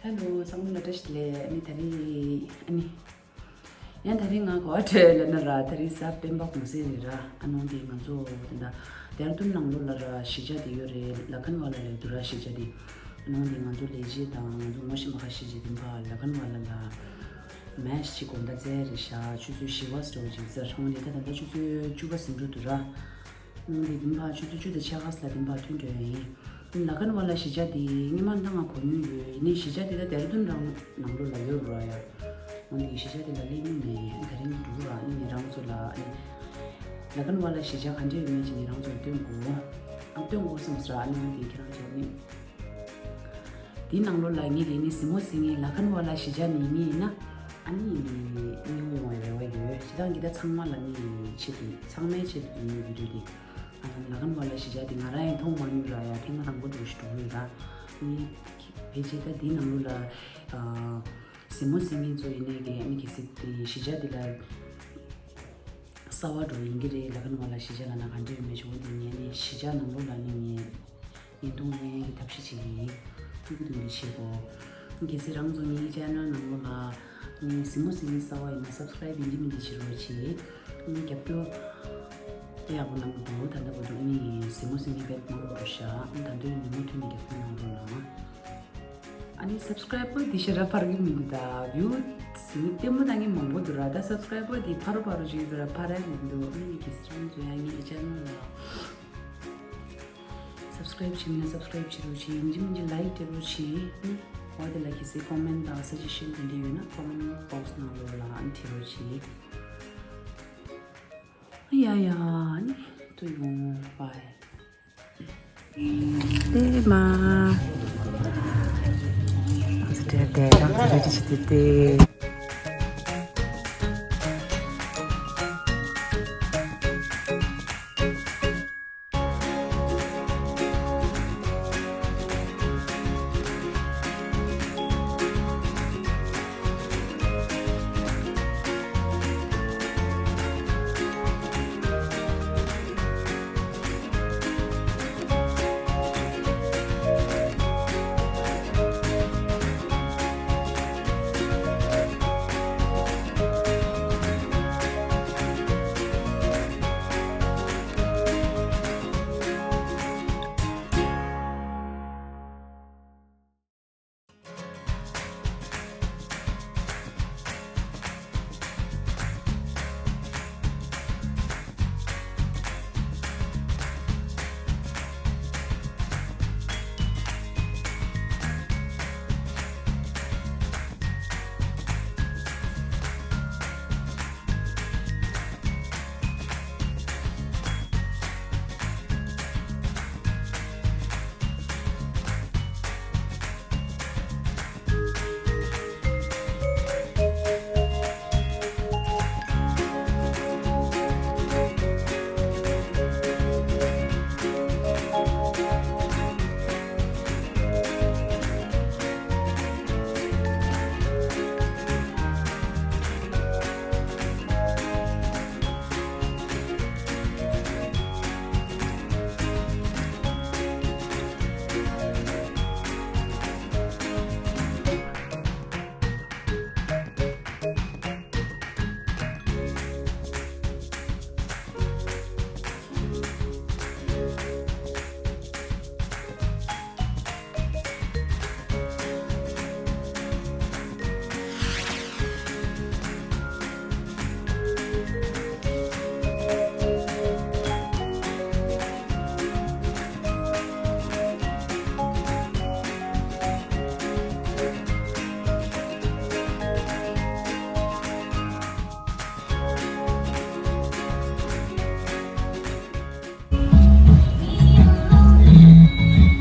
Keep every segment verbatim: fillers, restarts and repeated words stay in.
ད་ལོ་ཚང་མ་ལ་བཀྲ་ཤིས་བདེ་ལེགས། ཨ་ནི་ད་རིང་ཨ་ནི་ཡང་ད་རིང་ང་གོ་བ་བྲལ་ལ་ན་ར། ད་རིང་གཟའ་སྤེན་པ་གུང་སེང་རེད་ར། ཨ་ནང་དེ་ང་ཚོ་དེ་འདྲ་དེ་ར་དུན་ནང་ལོ་ལ་ར་གཞིས་ཆགས་དེ་ཡོད་རེད། ལ་ཁན་ཝ་ལ་ལབ་འདུག་ར། གཞིས་ཆགས་དེ་ཨ་ནང་དེ་ང་ཚོ་ལས་བྱེད་དང་ང་ཚོ་ངོ་ཤེས་མ་ཁ་ཤས་ཅིག་དེ་འཕ་ལ་ཁན་ཝ་ལ་ལ་མེ་ཤི་ཅིག་དགོང་དག་བཙལ་རེད་ཤག་ཆུ་ཚོད་བཞི་པ་སོ་ཅིག་ཟེར་ཧྲང་དེ་ད་ད་ལྟ་ཆུ་ཚོད་བཅུ་པ་ཟིན་འགྲོ་འདུག་ར། ཨང་། དེ་དིམ་བ་ཆུ་ཚོད་བཅུ་དང་ཕྱེད་ཀ་ལ་དིམ་བ་ཐོན་འགྲོ་ཡིན། ལ་ཁན་ཝ་ལ་གཞིས་ཆགས་དེ་སྔོན་མ་ད་ང་གོ་མྱོང་ཡོད། ཡིན་ནའི་གཞིས་ཆགས་དེ་ད་དེ་ར་དུན་རང་ནང་ལོ་ལ་ཡོད་ར་ཡ། འོན་ཏེ་གཞིས་ཆགས་དེ་ལ་སླེབས་མྱོང་མེད། ད་རིང་འགྲོ་ར། ཨ་ནི་ངེད་རང་ཚོ་ལ་ཨ་ནི་ལ་ཁན་ཝ་ལ་གཞིས་ཆགས་ག་འདྲས་ཡོད་མེད་ཅིག་ངེད་རང་ཚོར་སྟོན་དགོས། ཨ་སྟོན་དགོས་བསམ་སོང་ར། ཨ་ནི་འོན་ཏེ་ཁྱེད་རང་ཚོ་ནི། དེའི་ནང་ལོ་ལ་ངེད་ཀྱི་ནི་གཟིགས་མོ་གཟིགས་མཁན་ལ་ཁན་ཝ་ལ་གཞིས་ཆགས་ནས་ཡིན་ན། ཨ་ནི་ནི་ཡོང་བའི་རེ་བ་ཡོད། སྤྱིར་བཏང་གི་ད་ཚང་མ་ལ་ནི་ཆེད་དུ་ཚང་མའི་ཆེད་དུ་ཡིན་བི་ཌིའོ་འདི། ཨ་ལ་ཁན་ཝ་ལ་གཞིས་ཆགས་འདི་ང་རང་ཡང་མཐོང་མ་མྱོང་ར་ཡ། ཐེངས་མ་དང་པོ་འདྲ་ཞིག་འགྲོ་གི་ཡོད་ར། ནི་ཕལ་ཆེར་ད་འདིའི་ནང་ལོ་ལ་ཨ་གཟིགས་མོ་གཟིགས་མཁན་ཚོ་ཡིན་ནའི་གི་ཨ་ནི་གལ་སྲིད་དེ་གཞིས་ཆགས་འདི་ལ་གསར་བ་འགྲོ་ཡིན་གྱི་རེད། ལ་ཁན་ཝ་ལ་གཞིས་ཆགས་ལ་ན་ག་འདྲས་ཡོད་མེད་ཆུ་བོ་འདི་ངས་ནི་གཞིས་ཆགས་ནང་ལོ་ལ་ནི་ངས། བརྙན་ཐུང་ལེན་ཡག་གི་ཐབས་ཤེས་བྱེད་ཀྱི་ཡིན། ཐུགས་ཀྱི་དུང་གི་བྱེད་དགོས། གལ་སྲིད་རང་ཚོ་ངའི་ཆེ་ནལ་ནང་ལོ་ལ་ངའི་གཟིགས་མོ་གཟིགས་མཁན་གསར་བ་ཡིན་ན་སབ་སི་ཀ་རེབ་ཡིན་གཅིག་མིན་གཅིག་བྱེད་རོགས་བྱེད། ངའི་རྒྱབ་སྐྱོར་དཔེ་ཡག་པོ་གནང་གི་འདུག་ད་ལྟ་བར་དུ་ངའི་གཟིགས་མོ་གཟིགས་མཁན་དཔེ་མང་པོ་འདུག་ཤག་ད་དུང་ཉིན་མོ་ཐུན་ནས་རྒྱབ་སྐྱོར་གནང་རོགས་གནང་། ཨ་ནི་སབ་སི་ཀ་རེབ་པར་འདི་ཞེ་དྲག་འཕར་གི་མི་འདུག་ད་བིའུ་གཟིགས་མཁན་ལྟད་མོ་ལྟ་མཁན་མང་པོ་འདུག་ར། ད་སབ་སི་ཀ་རེབ་པར་འདི་འཕར་རོ་འཕར་རོ་བྱེད་ཀྱི་འདུག་ར། འཕར་ཡག་མི་འདུག་ཨ་ནི་གལ་སྲིད་རང་ཚོ་ཡང་ངའི་ཆེ་ནལ་ལ། སབ་སི་ཀ་རེབ་བྱེད་མིན་ན་སབ་སི་ཀ་རེབ་བྱེད་རོགས་བྱེད། ཡིན་གཅིག་མིན་གཅིག་ལའིཀ་སྤྲད་རོགས་བྱེད། ཨ་ནི་འོ་དེ་ལ་གལ་སྲིད་ཀོ་མེན་ཊི་དང་སི་ཇེ་ཤན་དེ་འདྲ་ཡོད་ན་ཀོ་མེན་ཊི་བོག་སི་ནང་ལོགས་ལ་ཨ་ནི་བྲིས་རོགས་བྱེད། ཡ་ཡ། ཨ་ནི་ཏུ་ཡོང་བའི་ཨེ་མ། དེ་དེ་རང་ཚོ་རེ་ཅི་དེ་དེ།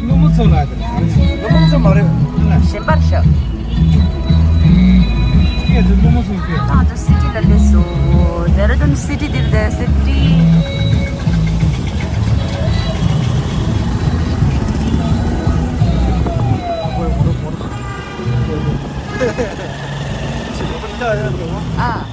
ཀླུ་མོ་མཚོ་ལ་དེ། ཀླུ་མོ་མཚོ་མ་རེད། གཞན་པར་ཤོག་ཀྱེ་དེ་ཀླུ་མོ་མཚོ་ཀྱེ། ང་ཚོ་སི་ཊི་ལ་སླེབས་སོང་། ལྡེ་ར་ལྡུན་སི་ཊི། འདིར་ལྡེ་སི་ཊི། ཨ།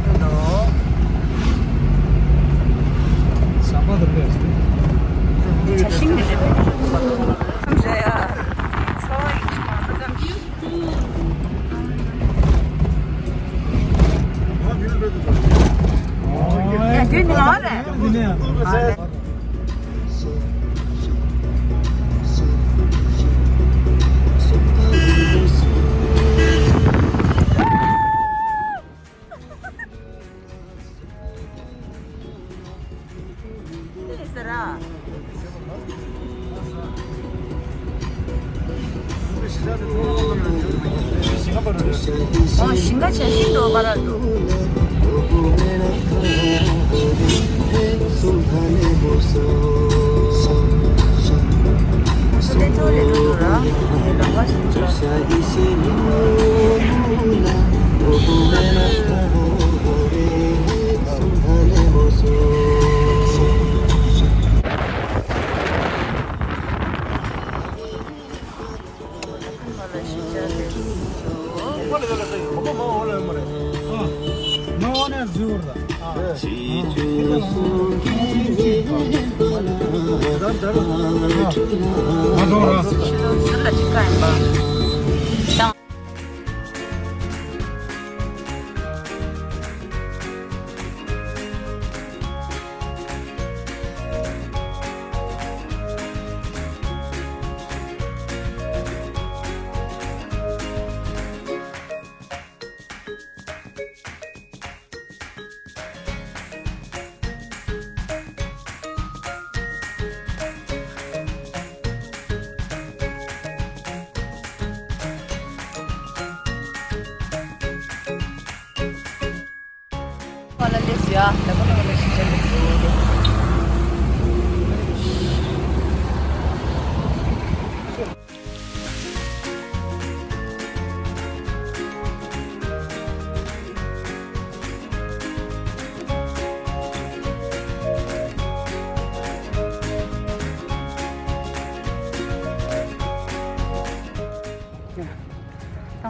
འགྲོ་འདུག་ཟམ་པ་དང་ཕེབས་ཏེ། ཆ་ཤིང་གི་རེད་པས། རེད་ཡ། ཚོ་ཡིན་གྱི་མ་འདུག་གམ། ཡ་དུས་ནི་ལོ་རེད། ཨོ་ཞིང་ཁ་བྱས་ཤིང་འགྲོ་བ་ར་འདུག་ད་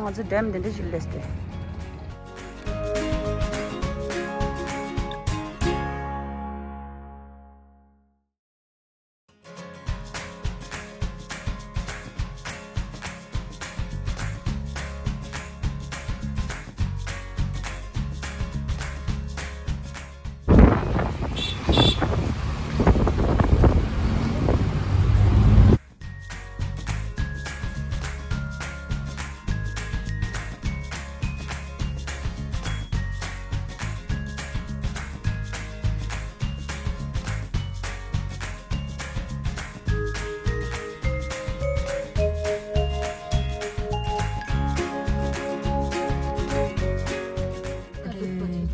ང་ཚོ་ཌེམ་འདི་འདྲ་ཞིག་སླེབས་ཏེ།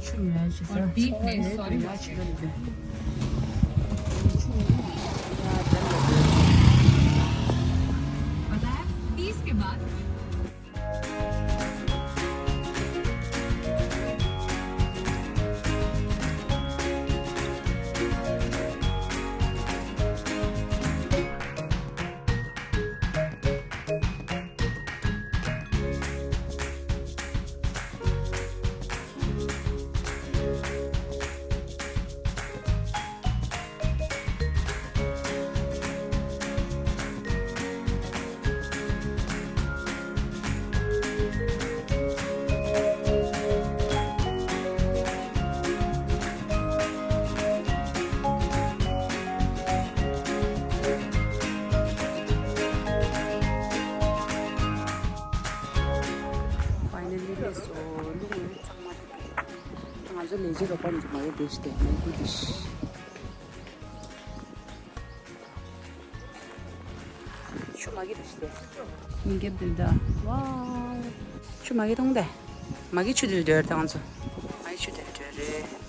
ཆུ་ཉོ་ཡ་ཞིག་ཟ། ཚོང་པ་ཡོད་དུས་ཉོ་ཡ་ཞིག་རེད་འདུག Finally, let's go. ང་ཚོ་ལས་བྱེད་རོགས་པ་འདི་མ་རེད་དེ་ཞིག་དེ་མེད་ཀུ་དེ་ཞིག་ཆུ་མ་གི་དེ་ཞིག་དེ་ཉིན་རྒྱབ་དེ་ད། ཝའོ། ཆུ་མ་གི་གཏོང་དེ། མ་གི་ཆུ་དེ་ལ་སྡོད་ད་ང་ཚོ། མ་གི་ཆུ་དེ་ལ་སྡོད་རེད།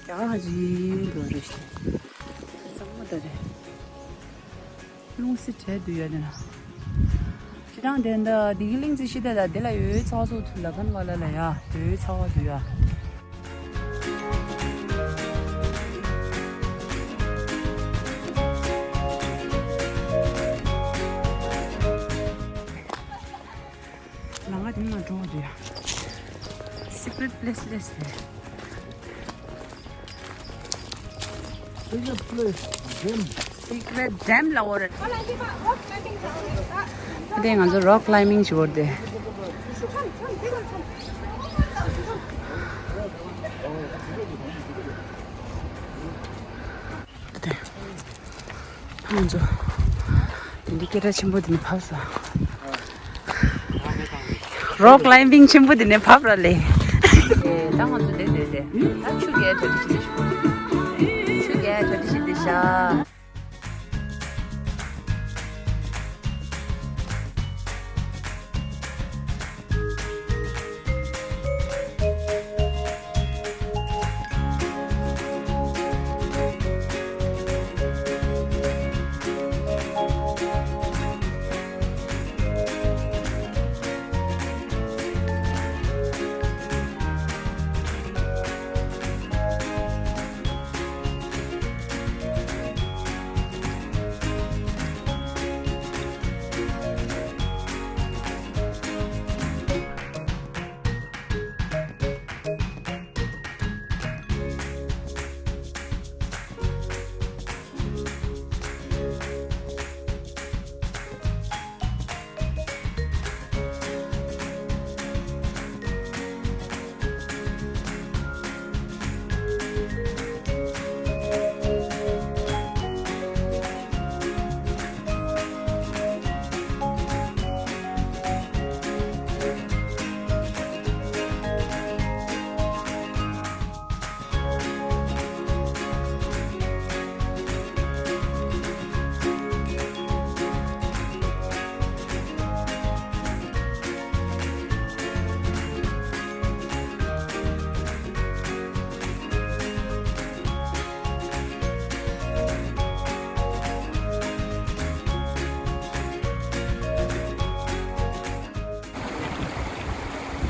རྒྱ་གར་ཧ་ཅིག་འགྲོ་རེད་ཤག་ཚང་མ་ད་རེད། རླུང་སེ་བྲལ་དུ་ཡོད་ན། ཀྱང་དེ་འདི་དེ་གི་གླིང་རྩེ་ཤི་ད་ད་དེ་ལ་ཡོད་ཚ་བ་སོགས་ཐུ་ལ་ཁན་བ་ལ་ལ་ཡ་ཡོད་ཚ་བ་དུ་ཡ། ལ་ང་དེ་ན་འགྲོ་དུ་ཡ། Secret place, place, gem. Secret gem ལ་འོ་རེད། དེ་ང་ཚོ་rock climbing བྱེད་འོ་དེ། དེ། ང་ཚོ་དེ་འདྲའི་སྐད་གྲགས་ཆེན་པོ་དེ་ནས་བབས་སོང་། Rock climbing ཆེན་པོ་དེ་ནས་བབས་ར་ལས། ད་ང་ཚོ་དེ་དེ་དེ་ད་ཆུ་རྐྱལ་གྲ་སྒྲིག་བྱེད་དེ་ཤོག་ཆུ་རྐྱལ་གྲ་སྒྲིག་བྱེད་དེ་ཤག་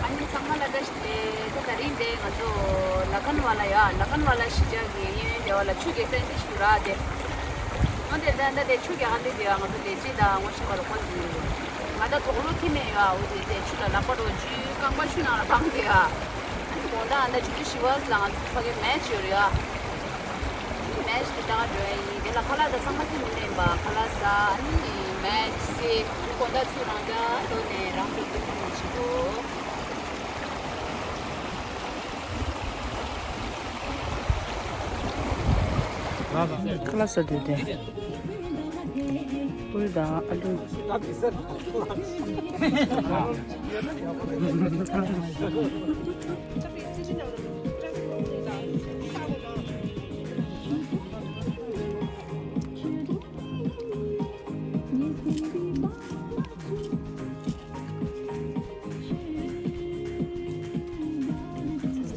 ཨ་ནི་ཚང་མ་ལ་བཀྲ་ཤིས་བདེ་ལེགས། ད་དེ་རིང་དེ་ང་ཚོ་ལ་ཁན་བ་ལ་ཡ་ལ་ཁན་བ་ལ་གཞིས་ཆགས་ཀྱི་གཡས་གཡོན་སྡེ་བ་ལ་ཆུ་རྐྱལ་རྩེད་འདི་ཞུ་ར་དེ། ང་དེ་ད་ད་དེ་ཆུ་རྐྱལ་ག་འདི་དེ་ཡ་ང་ཚོ་ལས་བྱེད་དང་ངོ་ཤེས་པ་རོགས་པ་འདི་ཡོད། ང་ད་དོག་ལོ་ཁྱི་མེད་ཡ་འོ་དེ་དེ་ཆུ་ལ་ལག་པ་རོ་ཇུས་རྐང་པ་ཆུ་ནང་ལ་བཏང་དེ་ཡ། ཨ་ནི་དགོང་དག་ཨ་ད་ཆུ་ཚོད་བཞི་པ་ལ་ང་ཚོ་ཕ་གི་མེ་ཆི་ཡོད་རེད་ཡ། མེ་ཆི་དེ་ད་ག་འགྲོ་ཡ་ཡིན། དེ་ལ་ཁ་ལག་ད་ཚང་མ་ཁྱི་མི་ལེན་པ་ཁ་ལག་ཟ། ཨ་ནི་མེ་ཆི་སེ་དགོང་དག་ཚུར་རང་ཅག་ལོ་ནས་རང་ཚོ་ཚུར་ཁྱི་མི་ཆི་གོ། ཁ་ལག་ཟ་དུས་དེ། ཕུལ་དང་ཨ་ལུ། ད་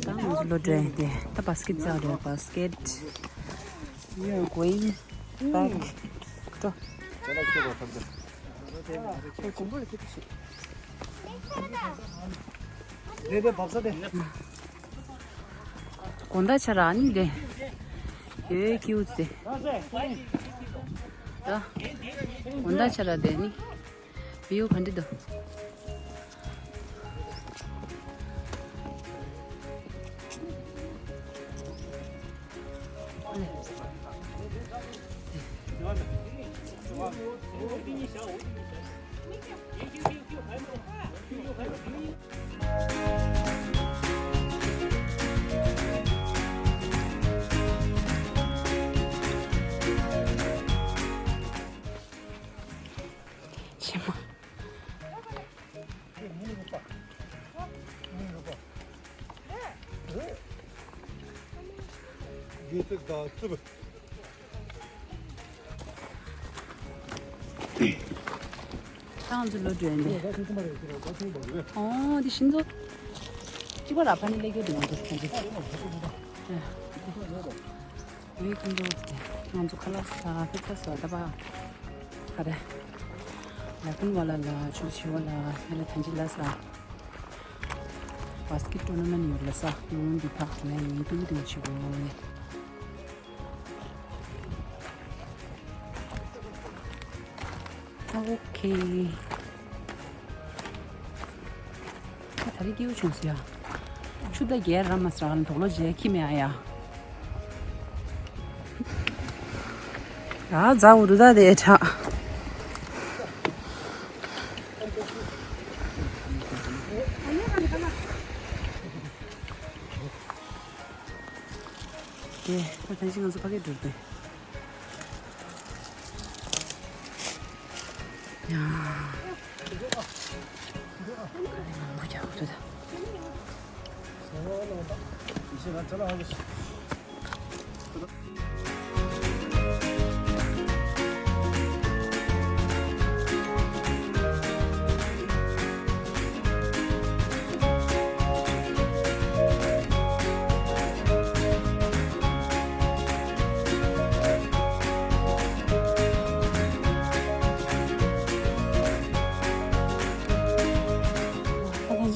ང་ཚོ་ལོ་འདྲེན་ཏེ་ད་བཱ་སི་ཀེད་རྩེ་རེད། བཱ་སི་ཀེད། We are going back. འགྲོ། དགོང་དག་ཆ་ར་ནི་དེ། ཡོད་ཀྱི་འུ་ཚེ། ད། དགོང་དག་ཆ་ར་དེ་ནི། བིའུ་ག་འདྲ་འདུག་ཕྱི་མ། ད་ང་ཚོ་ལོ་འདྲེན་ཏེ། ཨོ་དེ་ཤིན་ཏུ། གཅིག་པ་ར་ཕ་ནི་ལེགས་གྱུར་འདུག་ང་ཚོ་ཁོང་ཚོ། ཨེ། ང་ཚོ་ཁ་ལག་ཟ་ཕེ་ཚ་ཟ་ད་པ། ག་རེ། ལ་ཕུན་བ་ལ་ལ་ཆུ་ཆེ་བ་ལ་ཧེ་ལ་ཐན་ཅི་ལ་ས། བ་སི་ཀེ་ཊི་ཊུར་ནི་མེན་ཊི་ཡོད་ལ་ས་ཡོང་འདི་ཕག་ཏུ་ན་ཡིན་ཏུ་ཏུ་ཆེ་བོ། ཨོ་ཁེ། ད་རེས་སྐྱིད་པོ་བྱུང་སོང་ཡ། ཆུ་ད་རྒྱལ་ར་མ་སྲ་ལ་དོག་ལོ་རྗེས་ཁྱི་མེད་ཨ་ཡ། ཡ་ཛ་འུ་དུ་ད་དེ་ཁྲག་དེ་ད་ཐང་ཅིག་ང་ཚོ་ཕ་གིར་འགྲོ་དེ། ཡ། མ་རྒྱག་ཏུ་ད། ཨ་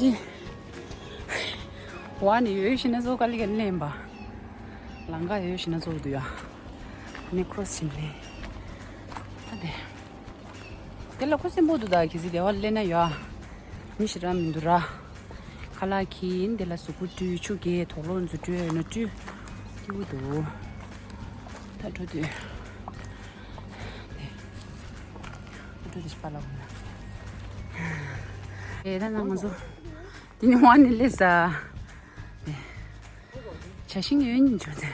ཅི། ཝ་ནི་ཡོད་ཤི་ན་ཚོ་ག་ལི་ག་ནི་ལེན་པ། ལང་ཀ་ཡོད་ཤི་ན་ཚོ་དུ་ཡ། ནི་ཁྲོ་སི་ལེན། ཨ་དེ། དེ་ལ་ཁུ་སིམ་པོ་འདུག་ད་གི་སི་དེ་བ་ལེན་ན་ཡ། མི་ཞིག་ར་མི་འདུག་ར། ཁ་ལག་གིན་དེ་ལ་གཟུགས་པོ་བཀྲུས་ཆུ་གས་དོག་ལོ་འཛུ་བཀྲུས་ཡོད་ན་བཀྲུས། སྐྱིད་པོ་འདུག་ད་འགྲོ་དུས། དེ། ད་འགྲོ་དུས་ཤི་པ་ལ་འོང་ན། ཨེ་ད་ན་ང་ཚོ། དེ་ནི་ཝ་ནི་ལེ་ས། ཨེ། བྱ་ཤིང་ཡོད་ཉིན་བྱོས་ཏེ།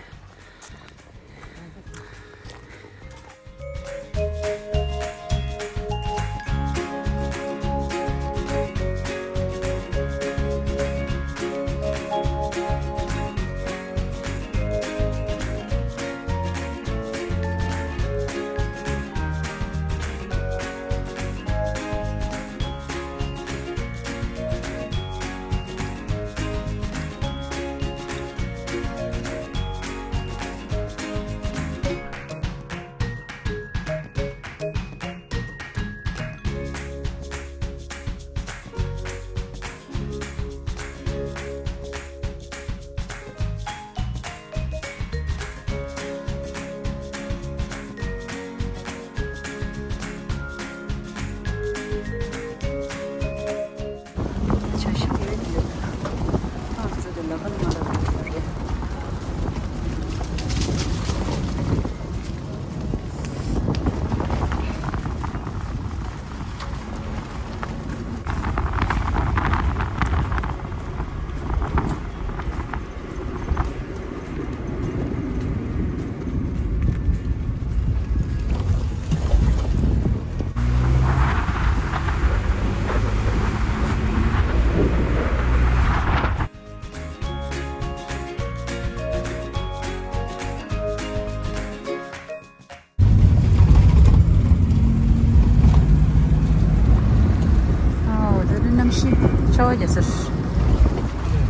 ཨོ། ད་དུང་གནམ་གཤིས་ཆར་པ་རྒྱག་ས་རེད།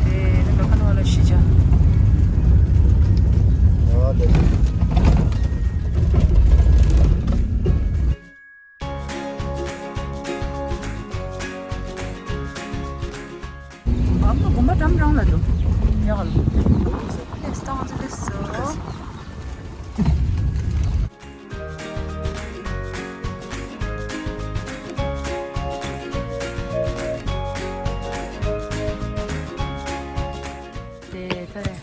དེ་ནི་ལོ་ཁ་ནང་ལ་ཤི་ཆ། ཨ་ཕ་དགོན་པ་འགྲམ་རང་ལ་འདུག་ཡག་ལ། ལེགས་སོ་ལེགས་སོ། དེ་ད་རེད།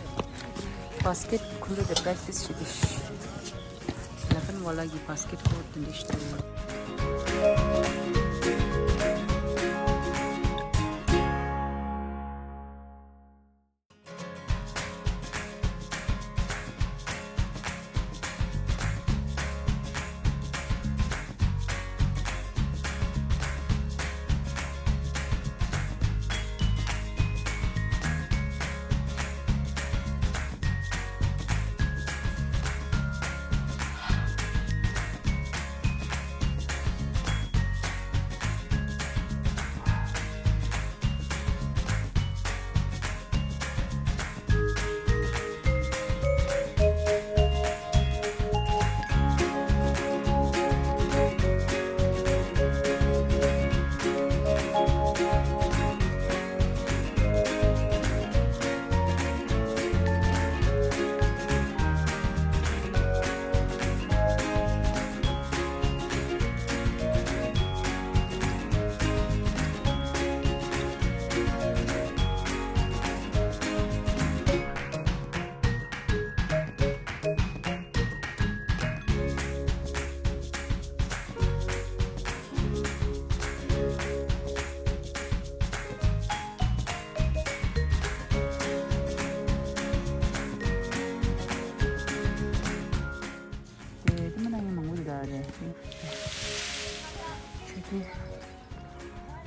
བ་སི་ཀེ་ཊི་ཁུ་འགྲོ་དེ་པེ་རེག་ཊི་སི་བྱེད་དུས། ལ་ཕན་ཝ་ལ་གི་བ་སི་ཀེ་ཊི་ཀོ་ཊི་དེ་འདྲ་ཞིག་ད་རེད།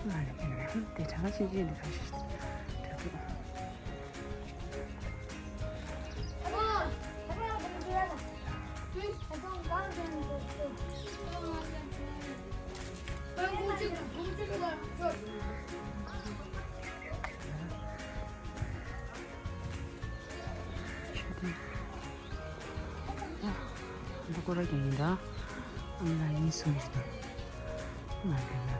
དེ་གྲངས་ཆེན་ཆེན་འདི་ག་ཞིག་གྲ་སྒྲིག་འདི་ཀོ་ར་གི་ཡིན་ད། ཨང་ལ་ཡིན་སུ་ཡིན་ད། ང་རེ་ལ།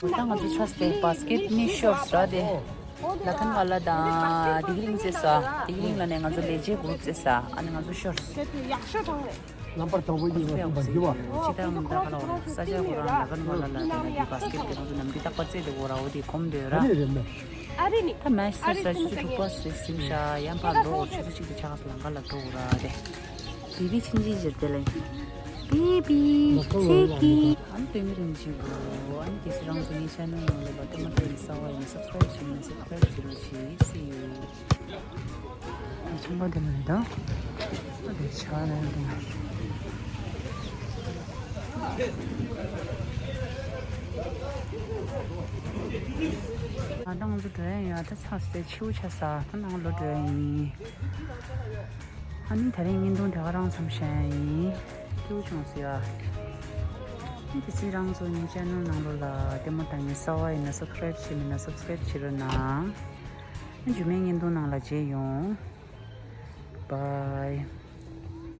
ད་ང་ཚོ་ཆ་སྟེ་བྷ་སི་ཀེ་ཊི་ནི་ཤོར་ར་དེ། ལ་ཁན་ཝ་ལ་དང་དིག་རིང་རྩེ་ས། དིག་རིང་ལ་ནས་ང་ཚོ་ལས་བྱེད་གུ་རུབ་རྩེ་ས། ཨ་ནི་ང་ཚོ་ཤོར། རྣམ་པར་དང་པོ་ཡིན་པ་ཡིན་པ་འགྱུར་བ། ཅི་ལྟར་མི་འདྲ་ག་ལ་འོ་ས་ཆ་གུ་ར་ལ་ཁན་ཝ་ལ་ལ་དེ་ན་དེ་བྷ་སི་ཀེ་ཊི་དེ་ང་ཚོ་ནམ་དུས་རྟག་པ་རྩེ་དེ་གུ་ར་འོ་དེ་གོམ་དོད་ར། ཨ་ནི་རེད་མེད། ཨ་རེ་ནི། ད་མ་ཤི་ས་ཆུ་ཚོད་དྲུག་པ་ཟེར་ཟིན་ཤ་ཡང་ཕར་འགྲོ་འོ་ཆུ་ཚོད་གཅིག་དེ་ཆ་ག་ས་ལང་ཀ་ལ་འགྲོ་གུ་ར་དེ། བི་བི་ཆིན་ཆིན་ཟེར་དེ་ལ། བི་བི་ཚེ་གི། ཨ་ནི་སྟོན་གི་རིན་ཆེན་པོ། ཨ་ནི་གལ་སྲིད་རང་ཚོ་ངའི་ཆེ་ནལ་ནང་ལ་ལྟད་མོ་ལྟ་ཡིན་གསར་པ་ཡིན་ན་སབ་སི་ཀ་རེབ་བྱེད་མི་སབ་སི་ཀ་རེབ་བྱེད་རོགས་བྱེད། སི་ཡུ། ཨ་ཆུང་པ་དེ་མ་རེད་ད། ཨ་དེ་ཆ་ནས་དེ་ང་ད་ང་ཚོ་འགྲོ་ཡ་ཡིན་ཡ། ད་ཆགས་སེ་ཆེ་བོ་ཆགས་ས། ད་ནང་ལོགས་འགྲོ་ཡ་ཡིན། ཨ་ནི་དེ་རིང་བརྙན་ཐུང་དེ་ག་རང་མཚམས་བཞག་ཡིན། སྐྱིད་པོ་བྱུང་སོང་ཡ། ཨ་ནི་གལ་སྲིད་རང་ཚོ་ངའི་ཆེ་ནལ་ནང་ལོགས་ལ་ལྟད་མོ་ལྟ་མཁན་གསར་པ་ཡིན་ན་སབ་སི་ཀ་རེབ་བྱས་མེད་ན་སབ་སི་ཀ་རེབ་བྱེད་རོགས་གནང་། ཨ་ནི་རྗེས་མའི་བརྙན་ཐུང་ནང་ལ་མཇལ་ཡོང་། བྷའི།